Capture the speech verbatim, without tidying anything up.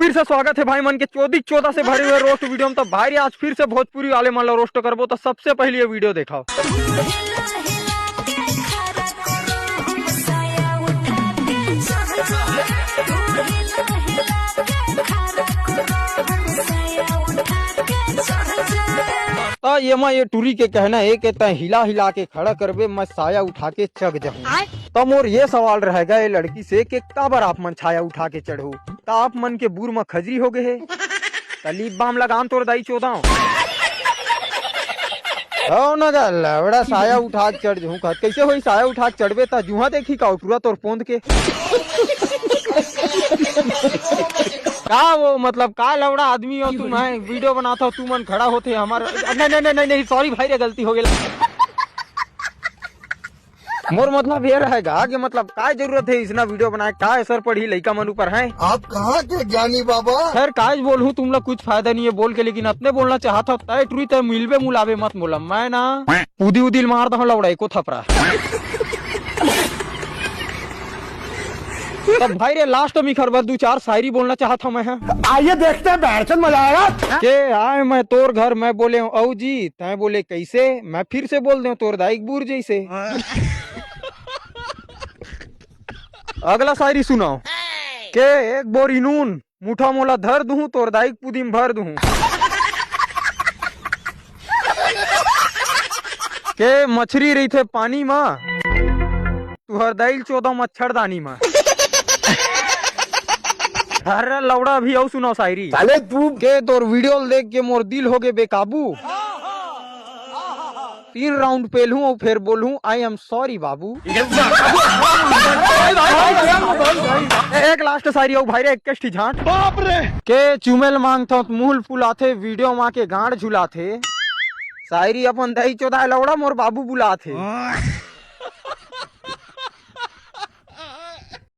फिर से स्वागत है भाई मन के चोदी चोदा से भरे हुए रोस्ट वीडियो में। तो भाई, आज फिर से भोजपुरी वाले मन ला रोस्ट करबो, तो सबसे पहले ये वीडियो देखाओ। तो ये मा ये टुरी के कहना है कि तैं हिला हिला के खड़ा करबे, मैं साया उठा के चघ जाहूं। आय। तो मोर ये सवाल रहेगा ये लड़की से कि काबर आप मन छाया उठा के चढ़ो, त आप मन के बूर म खजरी हो गए हे? त लिप बाम लगाम तोर दाई चोदाओ। हो न गा लवड़ा, साया उठा के चढ़ जहूं कहत, कैसे होई? साया उठा के चढ़बे त जुहा देखी का उठुरा तोर पोंद के। का वो, मतलब, का लवड़ा आदमी हो तुम, है वीडियो बनाता हो तुमन, खड़ा होते हमार, नहीं, नहीं, नहीं, नहीं, सॉरी भाई रे, गलती हो गई। मोर मतलब ये रहेगा कि मतलब काय जरूरत है इसना वीडियो बनाए, का असर पड़ी लइका मन ऊपर है? आप कहाँ के ज्ञानी बाबा? खैर, काज बोलहूँ, तुमला कुछ फायदा नहीं है बोल के, लेकिन अतने बोलना चाहत हव, तय टुरी तय मिलबे मुलाबे मत मोला, मैं ना उदी उदी मार दहूँ लौड़ा एको थपरा। तब भाई रे, लास्ट में खरबर दू चार शायरी बोलना चाहत हव मैं, हाँ। आइए देखते हैं, बहरचंद मजा आएगा। के आए मैं तोर घर, मैं बोले हूँ औ जी, तय बोले कैसे? मैं फिर से बोल देव तोर दाई के बूर जैसे। अगला शायरी सुनाओ। के एक बोरी नून मुठा मोला धर दूं, तोर दाई के पुदी म भर दूं। के मछरी रहिथे पानी मा, तुहर दाई ल चोदो मच्छरदानी मा। अरे लौड़ा, अभी अउ सुनाओ शायरी। साले तू के तोर वीडियो ल देख के मोर दिल हो गे बेकाबू। तीन राउंड पेलहूं अउ फेर बोलहूं, "I am sorry बाबू।" एक लास्ट शायरी अउ भाई रे, एक ठी झांट। बाप रे। के चुमेल मांगथव त मुंह फुलाथे, वीडियो मा के गांड झुलाथे। शायरी अपन दही चोदा लौड़ा मोर बाबू बुलाथे।